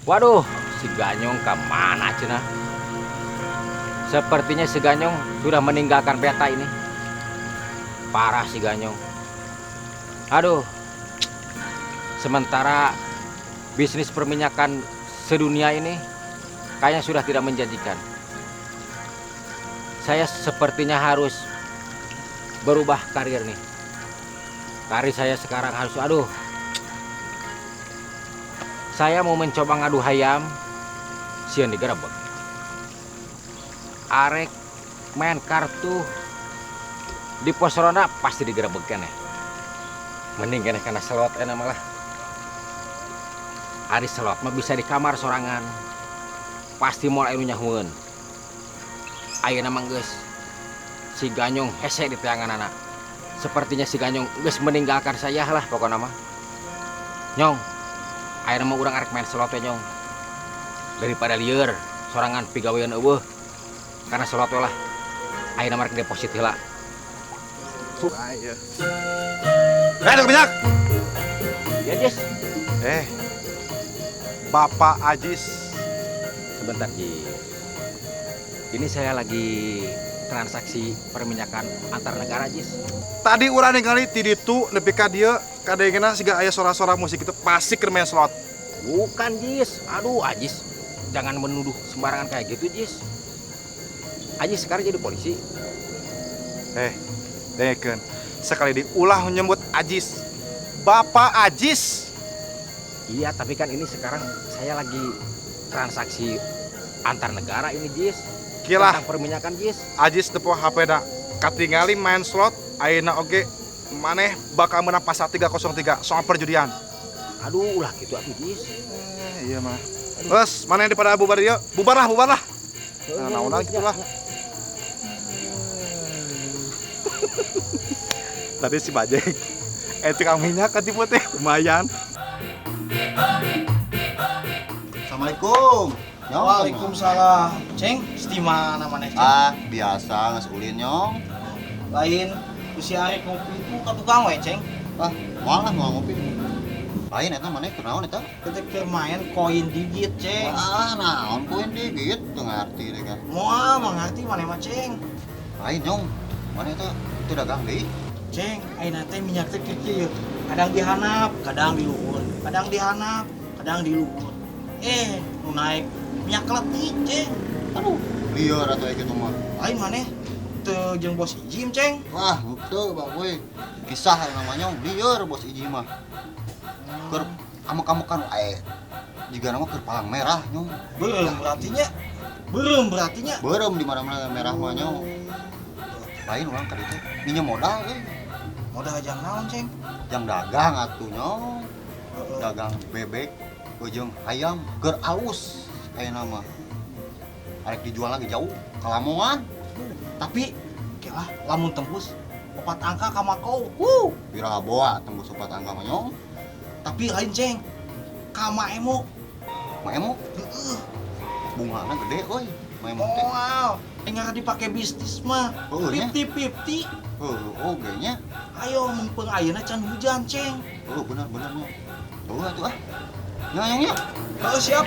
Waduh, si Ganyong kemana cenah? Sepertinya si Ganyong sudah meninggalkan beta ini. Parah si Ganyong. Aduh. Sementara bisnis perminyakan sedunia ini kayaknya sudah tidak menjanjikan. Saya sepertinya harus berubah karir nih. Karir saya sekarang harus, aduh. Saya mau mencoba ngadu hayam, sieun digerebek. Arek main kartu di pos ronda pasti digerebek keneh. Mending keneh kana slot enak malah. Ari slot mah bisa di kamar sorangan. Pasti moal anu nyahueun. Ayeuna mah geus si Ganyong hese diteanganana. Sepertinya si Ganyong geus meninggalkan saya lah pokoknya mah. Nyong, ayeuna mah urang arek main slot we, Nyong. Daripada lieur sorangan pigawean euweuh. Kana slot we lah. Ayeuna mah rek deposit heula. Ayo. Eh, tukang minyak. Ya, Jis. Eh, Bapak Ajis. Sebentar, Jis. Ini saya lagi transaksi perminyakan antar negara, Jis. Tadi urang ningali ti ditu nepi ka dieu kadengena siga aya sora-sora musik itu pasti keur main slot. Bukan, Jis. Aduh, Ajis. Jangan menuduh sembarangan kayak gitu, Jis. Ajis sekarang jadi polisi. Eh, dengekeun. Sekali diulah menyebut Ajis. Bapak Ajis. Iya, tapi kan ini sekarang saya lagi transaksi antar negara ini, Jis. Kilah. Tentang perminyakan, Jis. Ajis teu poho HP na. Katingali main slot ayeuna oge maneh bakal menang pasal 303 soal perjudian. Aduh, ulah gitu atuh, Jis. Eh, iya mah. Terus mana yang pada bubar dia? Bubar lah, bubar lah. Nah, naonan gitu lah. Tadi si Bajek, tukang minyak ketipu teh lumayan. Assalamualaikum. Nyong. Waalaikumsalam. Ceng, di mana maneh, Ceng? Ah, biasa geus ulin, Nyong. Lain usia arek ngopi itu ka tukang we, Ceng. Ah, moal lah moal ngopi. Lain eta maneh keur naon eta? Kita keur main koin digit, Ceng. Ah, naon koin digit teu ngarti deh kan. Moal mengerti maneh mah, Ceng. Lain, Nyong. Maneh eta teu dagang deui. Ceng, ayeuna teh minyak teh keur kieu. Kadang dihanap, kadang di luhur. Kadang dihanap, kadang di luhur. Eh, nu naik minyak kletik, Ceng. Aduh, lieur atuh kitu mah. Lain maneh teu jeung bos Ijim, Ceng. Wah, henteu Bang we. Kisah namanya lieur bos Ijim mah. Keur amuk-amukan wae. Jiga nama keur palang merah, Nyong. Beureum berartinya. Beureum berartinya. Beureum di mana-mana merah mah, Nyong. Lain urang ka ditu minjem modal euy. Modal jang naon, Ceng? Jang dagang atuh, Nyong. Dagang bebek jeung ayam keur alus ayeuna mah. Arek dijual lagi jauh ka Lamongan. Tapi oke lah, lamun tembus 4 angka ka Makau. Wuh, pira boa tembus 4 angka mah, Nyong. Tapi lain, Ceng. Ka Maemo. Maemo? Heeh. Bungana gede euy, Maemo teh. Moal, enggar dipake bisnis mah. Heueuh nya. 50-50. Heueuh oge nya. Ayo mumpung ayeuna can hujan, Ceng. Heueuh bener bener nya. Heueuh atuh ah. Nya yang nya. Heueuh siap.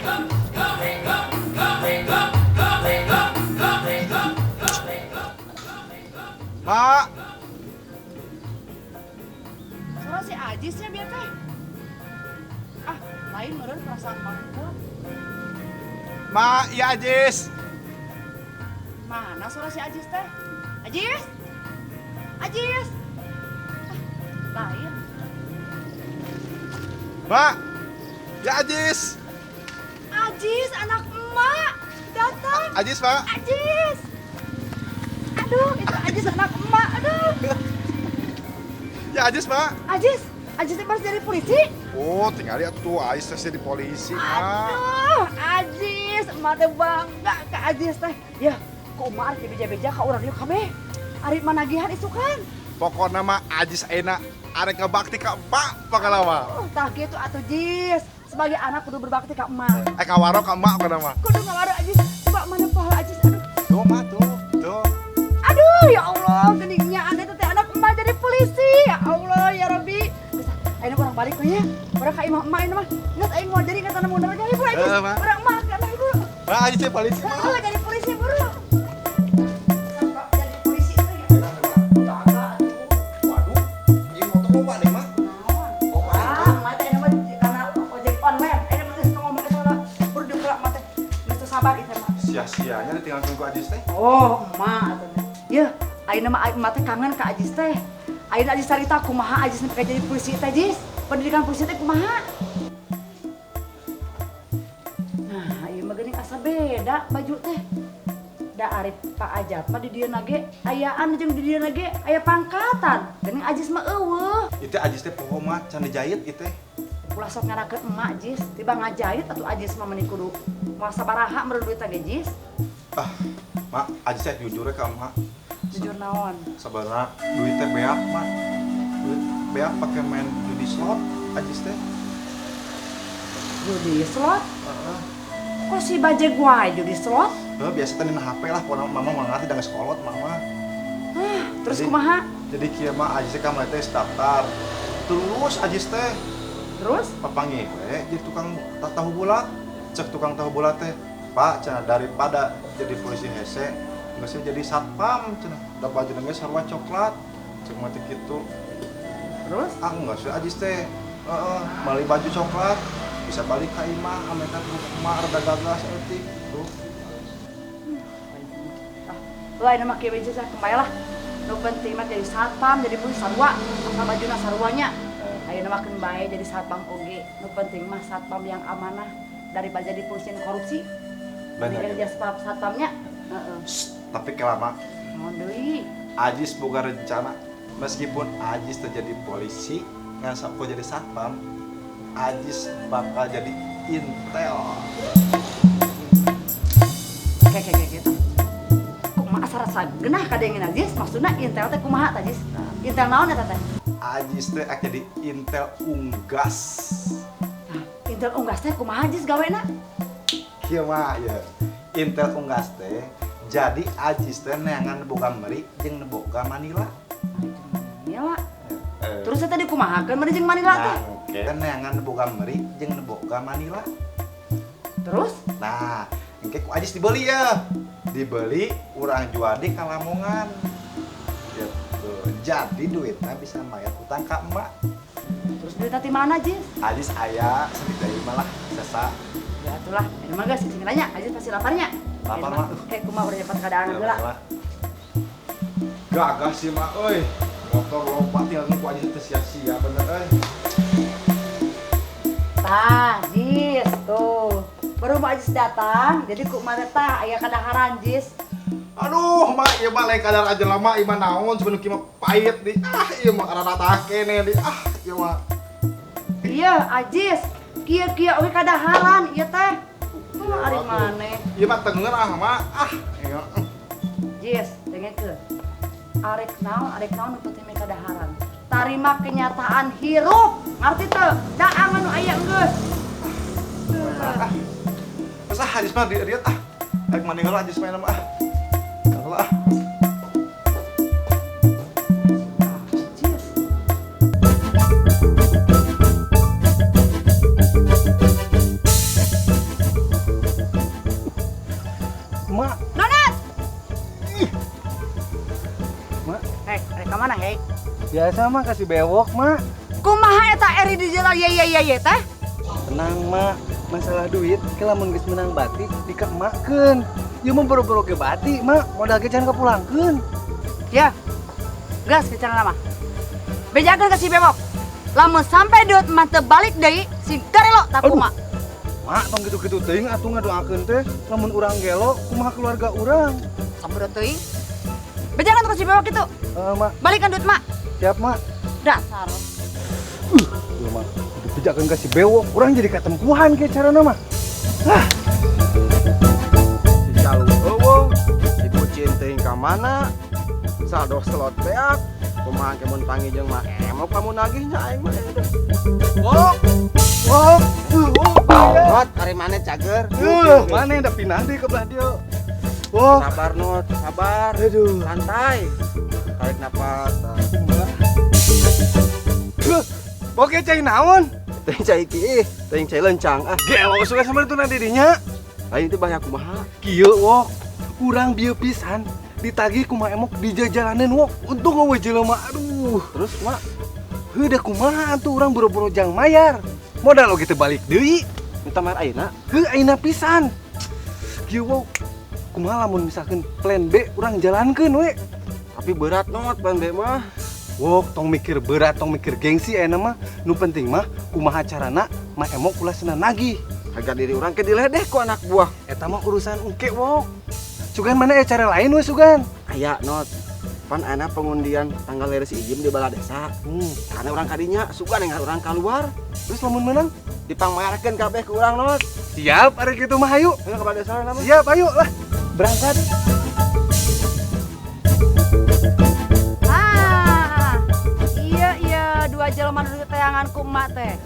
Mak. Suara si Ajisnya biar teh. Ah, lain meureun perasaan pangkul. Mak, iya Ajis. Mana suara si Ajis teh? Ajis? Ajis? Ah, lain. Mak, ya Ajis. Ajis, anak emak datang. Ajis, Mak. Ajis. Aduh, itu Ajis anak emak. Aduh. Ya Ajis, Mak. Ajis, Ajis teh baru jadi polisi. Oh, tinggal lihat tuh Ajis teh jadi polisi, Mak. Aduh, Ajis, emak teh bangga ke Ajis teh. Ya, ku emak arek beja-beja ka urang dieu kabeh. Ari managihan isukan. Pokokna mah Ajis ayeuna arek ngebakti ka emak pokokna mah. Oh, tah kitu atuh Jis. Sebagai anak kudu berbakti ka emak. Ngawaro ka emak pokokna mah. Kudu ngawaro Ajis. Coba mana poho Ajis? Aduh. Tuh, Mak, tuh. Tuh. Aduh, ya Allah, geningnya aneh teh anak emak jadi polisi. Ya Allah, ya Rabbi. Bisa, ayeuna urang Balik we nya. Urang ka imah emak ini mah. Geus aing mau jadi kata mundur aja ibu Ajis. Urang emak kana ibu. Nah, Ajis teh polisi. Heeh, jadi polisi buru. Jadi polisi teh. Waduh, ieu motor loba nih mah. Ah, emak teh mah karena ojek online. Ayeuna mah geus ngomong ke sana. Buru diukur emak teh. Geus teu sabar ieu mah. Sia-sianya ditinggalkeun ku Ajis teh. Oh, emak atuh. Yeuh, ayeuna mah emak teh kangen ka Ajis teh. Ayeuna Ajis carita kumaha Ajis nepi ka jadi polisi teh, Jis? Pendidikan polisi teh kumaha? Nah, ieu mah geuning asa beda baju teh. Da ari Pak Ajat mah di dieu ge ayaan jeung di dieu ge aya pangkatan. Geuning Ajis mah eueuh. Itu Ajis teh poho mah can dijahit ieu teh. Ulah sok ngarakeun emak, Jis. Tiba ngajahit atuh Ajis mah meuni kudu moal sabaraha meureun duit teh, Jis. Ah, Mak, Ajis teh jujur ka emak. Jujur naon? Sebenarnya duit teh beak, Mak. Duit beak pakai main judi slot Ajis teh. Judi slot? Heeh. Kok si bajeg wae judi slot? Heeh, biasa teh dina HP lah, pokona mama mah ngarti da geus kolot mama. Hah, terus kumaha? Jadi kieu mah Ajis teh kamari teh daftar. Terus Ajis teh terus papanggih we jadi tukang tahu bulat. Cek tukang tahu bulat teh, Pak, cenah daripada jadi polisi hese, geus jadi satpam cenah. Da bajuna geus sarua coklat. Cek mah teh kitu. Terus? Ah, enggak sih Ajis teh. Heeh, beli baju coklat bisa balik ka imah, ameh ka emak rada gagas eutik. Tuh. Ah, lain mah kieu we kembali lah. Nu penting mah jadi satpam, jadi polisi sarua, asal bajuna saruanya. Ayeuna mah keun bae jadi satpam oge. Nu penting mah satpam yang amanah daripada jadi polisi yang korupsi. Bener. Jadi satpamnya. Heeh. Tapi kelama. Naon deui? Ajis boga rencana meskipun Ajis terjadi polisi, ngan sok jadi satpam, Ajis bakal jadi intel. Oke, gitu. Kumaha asa rasa genah kadengin Ajis? Maksudna intel teh kumaha tah, Ajis? Intel naon eta teh? Ajis teh ak jadi intel unggas. Nah, intel unggas teh kumaha Ajis gawena? Kieu mah ya. Intel unggas teh jadi Ajis teh neangan boga meri jeung boga Manila. Manila. Terus teh dikumahakeun meri jeung Manila teh? Nah, neangan boga meri jeung boga Manila. Terus? Nah, engke ku Ajis dibeli ya. Dibeli urang jual di ka Lamongan. Gitu. Jadi duitnya bisa bayar utang ka emak. Terus duitnya di mana, Jis? Ajis aya sedih deui malah sesa. Ya atulah, ini mah geus cicing nanya, Ajis pasti laparnya. Lapar mah. Kayak kumaha urang nyepat keadaan heula. Gagah sih mah euy. Motor loba tinggal ku Ajis teh sia-sia bener euy. Tah, Jis, tuh. Baru mau Ajis datang, jadi ku mana tah aya kadaharan, Jis. Aduh, mak, ieu mah lain kadar aja lama, ieu mah naon sebenarnya kieu mah pahit di. Ah, ieu mah rada kene di. Ah, ieu mah. Iya, Ajis. Kieu-kieu oge kadaharan ieu teh. Ari maneh. Ieu mah teu ngeunah, mak. Ah, ieu. Jis, dengekeun. Arek naon nu penting meh kadaharan. Tarima kenyataan hirup. Ngarti teu? Daangan nu aya geus. Ah. Masa Ajis mah dieu ah. Arek mandi heula Ajis mah ah. Heula ah. Jis. Mak. Nonat. Ih. Mak. Hei, arek ka mana, hei? Biasa mah kasih bewok, Mak. Kumaha eta eri di jalan ye ye ye ye teh? Tenang, Mak. Masalah duit, ke lamun geus menang bati dikemakkeun. Ieu mah boro-boro ge bati, Mak. Modal ge can kapulangkeun. Ya. Gas bicara mah. Bejakeun ka si bewok. Lamun sampai duit mah teu balik deui, si garelo tak kumaha. Mak, tong kitu-kitu teuing atuh ngadoakeun teh. Lamun urang gelo, kumaha keluarga urang? Sampura teuing. Bejakeun ka si bewok kitu. Heeh, Mak. Balikan duit, Mak. Siap, Mak. Dasar. Ieu mah dibejakeun ka si bewok, urang jadi katempuhan ke carana mah. Ah. Si Jalu eueuh, si kucing teuing ka mana? Saldo slot beak. Kumaha ke mun panggih jeung mah emok kamu nagihnya aing mah. Wok. Wok. Not, ari maneh cager. Maneh da pindah deui ke belah dieu. Wok. Sabar Not, sabar. Aduh. Santai. Tarik napas. Oke cai naon? Teuing cai kieu, teuing cai lencang ah. Gelo suka sama itu nanti dinya. Lain itu banyak kumaha. Kieu wok, urang bieu pisan ditagih ku Mak Emok di jalanan wok. Untung eueuh jelema aduh. Terus mak, heuh da kumaha atuh urang boro-boro jang mayar. Modal oge teu balik deui. Minta mayar ayeuna. Heuh ayeuna pisan. Kieu wok, kumaha lamun misalkan plan B urang jalankeun we. Tapi berat not plan B mah. Wok, tong mikir berat, tong mikir gengsi ayeuna mah. Nu penting mah kumaha carana Mak Emok ulah cenah nagih. Harga diri urang ke diledeh ku anak buah. Eta mah urusan engke wok. Sugan mana ya cara lain we sugan? Aya not. Pan ayeuna pengundian tanggal lahir si Ijim di bala desa. Karena urang kadinya sugan yang urang keluar. Terus lamun menang dipangmayarkeun kabeh ku urang not. Siap ari kitu mah hayu. Ayo ke bala desa nama. Siap ayo lah. Berangkat. Ah. Iya dua jelema nu teangan ku emak teh.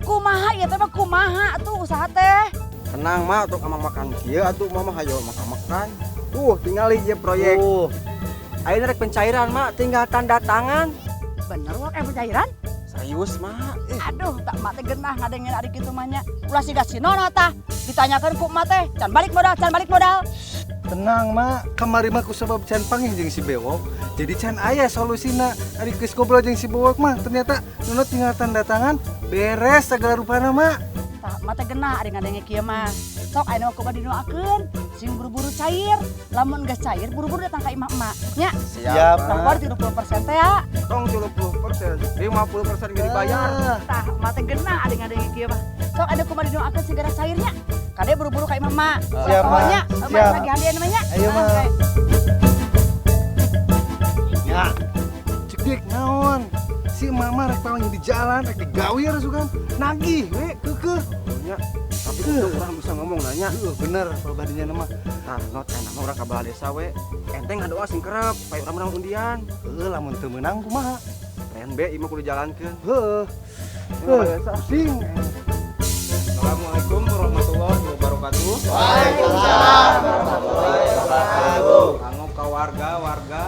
Kumaha ieu teh mah kumaha tuh usaha teh. Tenang mak, atuh amang makan kieu atuh mama hayo makan-makan. Tuh tinggal ieu proyek. Ayeuna rek pencairan mak, tinggal tanda tangan. Bener wak pencairan? Serius mak. Aduh, tak mak teh genah ngadengin ari kitu mah nya. Ulah siga si Nono tah. Ditanyakeun ku emak teh, can balik modal, can balik modal. Tenang mak, kamari mah ku sabab can panggih jeung si Bewok. Jadi can aya solusina. Ari geus ngobrol jeung si Bewok mah ternyata Nono tinggal tanda tangan, beres segala rupana mak. Tah mak teh genah ari ngadenge kieu mah. Sok ayeuna mah kumaha didoakeun, sing buru-buru cair. Lamun geus cair buru-buru datang ka imah emak nya. Siap. Tah 30% teh ya. Tong 30%, 50% ge dibayar. Tah mak teh genah ari ngadenge kieu mah. Sok ayeuna kumaha didoakeun segera cairnya. Kade buru-buru ka imah emak. Siap mak. Siap. Lagi hadiah namanya. Ayo mak. Ya. Cek dik naon? Si mama rek paling di jalan, rek digawir sugan. Nagih we keukeuh. Nya. Tapi untung urang bisa ngomong nanya. Heeh, bener kalau badinya nama. Tah not enak mah urang ka bala desa we. Enteng ngadoa sing kerep, bae urang menang undian. Heuh, lamun teu meunang kumaha? Plan B ieu mah kudu jalankeun. Heuh. Pusing. Assalamualaikum warahmatullahi wabarakatuh. Waalaikumsalam warahmatullahi wabarakatuh. Kanggo ka warga-warga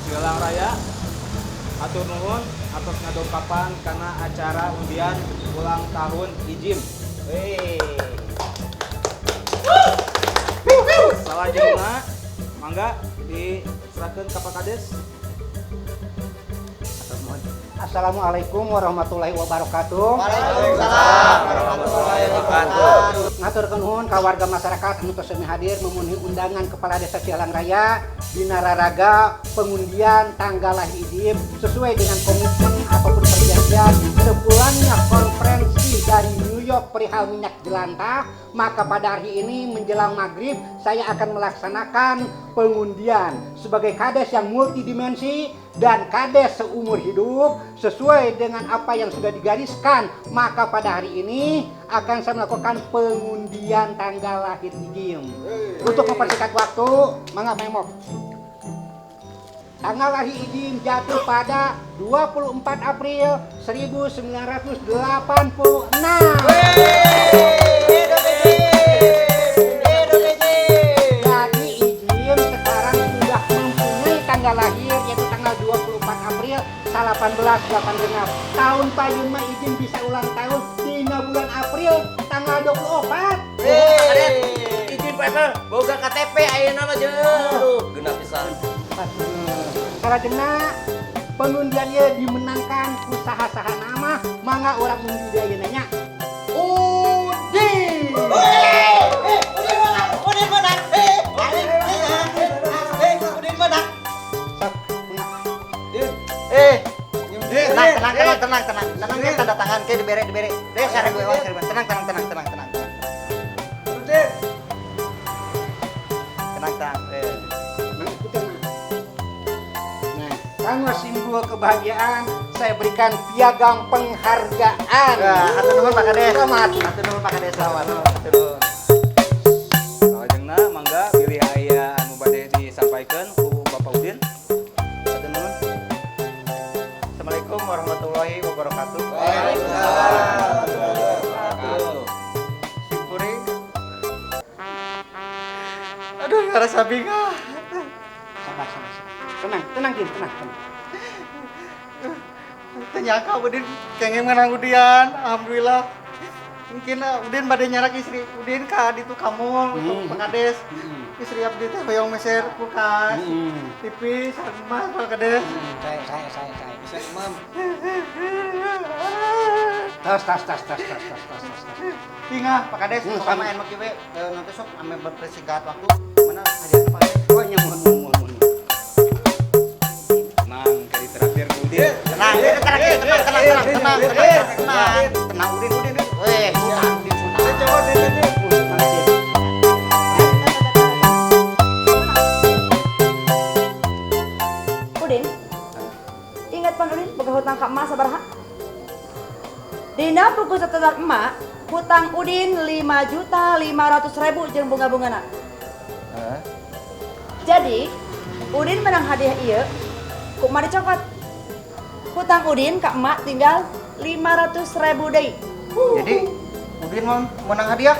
Cihelang Raya, atur nuhun atas ngadongkapan karena acara undian ulang tahun Ijim. Wey. Salajengna mangga diserahkeun ka Pak Kades. Assalamualaikum warahmatullahi wabarakatuh. Waalaikumsalam warahmatullahi wabarakatuh. Ngaturkeun nuhun ka warga masyarakat anu tos sami hadir memenuhi undangan Kepala Desa Cihelang Raya dina raraga pengundian tanggal lahir Ijim sesuai dengan komitmen ataupun perjanjian sepulangnya konferensi dari New York perihal minyak jelantah, maka pada hari ini menjelang maghrib saya akan melaksanakan pengundian sebagai kades yang multidimensi dan kades seumur hidup sesuai dengan apa yang sudah digariskan. Maka pada hari ini akan saya melakukan pengundian tanggal lahir Ijim. Untuk mempersingkat waktu, mangga memok. Tanggal lahir Ijim jatuh pada 24 April 1986. Jadi Ijim sekarang sudah mempunyai tanggal lahir yaitu tanggal 24 April 1886. Tahun payun mah Ijim bisa ulang tahun dina bulan April tanggal 24. Ijim Pak boga KTP ayeuna mah jeuh. Genap pisan. Salajengna pengundiannya dimenangkan ku saha-saha nama, mangga urang undi deui ayeuna nya. Undi. Udin menang. Udin menang. Tenang, tenang, tenang, tenang, tenang, tenang, tanda tangan, ke dibere, dibere. Deh, seribu, seribu. Tenang, tenang, tenang, tenang, tenang. Tenang, tenang. Nah, kanggo simbol kebahagiaan, saya berikan piagam penghargaan. Nah, hatur nuhun Pak Kades. Selamat. Hatur nuhun Pak Kades, selamat. Hatur nuhun. Salajengna mangga pilih aya anu bade disampaikan ku Bapak Udin. Hatur nuhun. Assalamualaikum warahmatullahi wabarakatuh. Waalaikumsalam warahmatullahi wabarakatuh. Syukuring. Aduh, ngerasa bingung. Sabar, sabar, sabar. Tenang, tenang, Din, tenang, tenang. Teu Nyangka Udin kenging menang undian, alhamdulillah. Mungkin Udin bade nyarak istri Udin ka ditu ka mall Pak Kades. Istri abdi teh hoyong meser kulkas, TV, sareng emas Pak Kades. Saya bisa imam. Tas. Tinggal Pak Kades, sama enak we nanti sok ame berpersingkat waktu mana hadiah Pak Kades. Oh nya mohon. Tenang, kali terakhir Udin. Tenang, tenang. Tenang Udin. Weh, Udin. Coba deh. Udin, ingat pan Udin boga hutang ka emak sabaraha? Dina buku catatan emak, hutang Udin 5.500.000 jeung bunga-bungana. Jadi, Udin menang hadiah ieu, ku emak dicokot. Hutang Udin ka emak tinggal 500.000 deui. Jadi, Udin mau menang hadiah?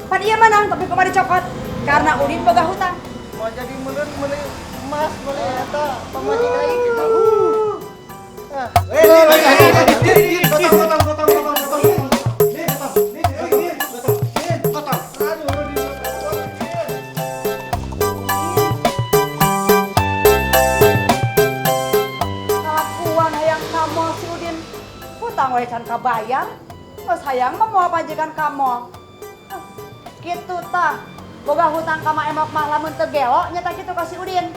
Pan iya menang, tapi ku emak dicokot karena Udin boga hutang. Mau jadi meuleun meuli emas, meuli eta pamajikan aing gitu. Kalakuan hayang kamu si Udin, hutang we can kabayar, geus hayang mah moal pajegan kamu. Kitu tah, boga hutang ka Mak Emok mah lamun teu gelo nyata kitu ka si Udin.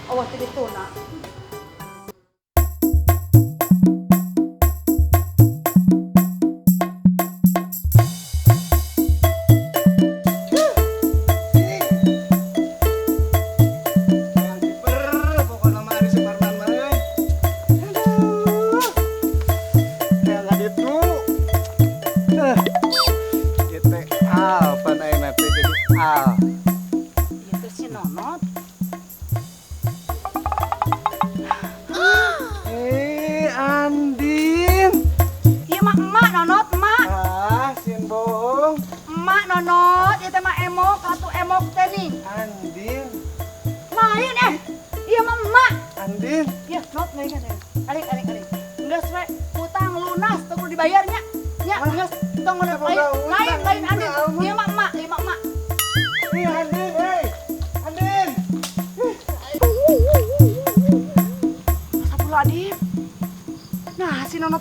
Awas teu dituna.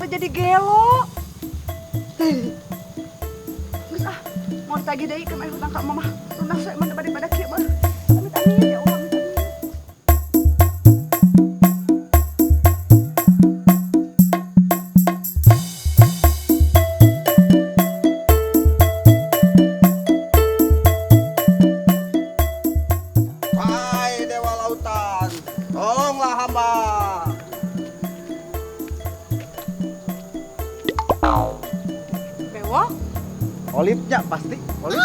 Jadi gelo. Geus ah, mau ditagih deui keur hutang ka mama. Lunas we mah daripada kieu mah. Amit-amit ya Allah, amit-amit. Wahai dewa lautan, tolonglah hamba. Bewok? Olipnya pasti, olip.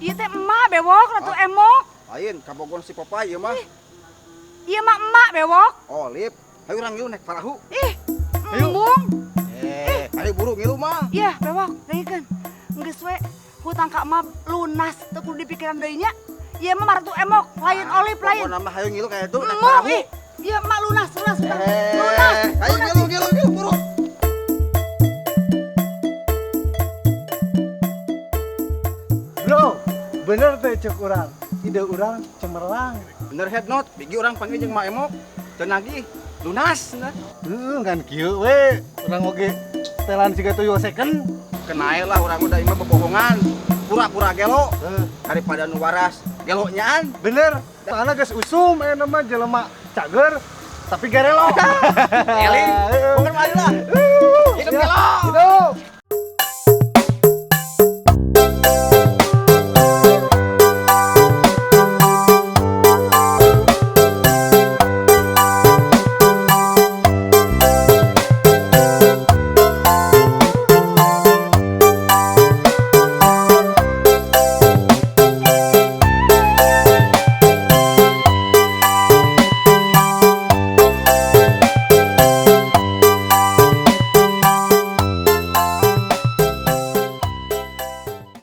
Iya teh emak bewok, ratu emok. Lain, kabogon si Popeye ieu mah. Iya mah emak bewok. Olip, hayu urang ngilu naik parahu. Ih, embung. Ayo buru ngilu mah. Iya, bewok, dengekeun. Geus we hutang ka emak lunas teu kudu dipikiran deui nya. Ieu mah ratu emok, lain olip lain. Pokona mah hayu ngilu kayak itu naik parahu. Iya emak lunas, lunas. Lunas. Hayu ngilu buru. Bro, bener teh cek urang. Ide urang cemerlang. Bener head note, bigi urang panggil jeung Mak Emok. Teu nagih, lunas. Heuh, ngan kieu we. Urang oge telan siga tuyul second. Kenae lah urang udah imah bobohongan. Pura-pura gelo. Daripada nu waras, gelo nyaan. Bener. Soalna geus usum aya mah jelema cager tapi garelo. Eling.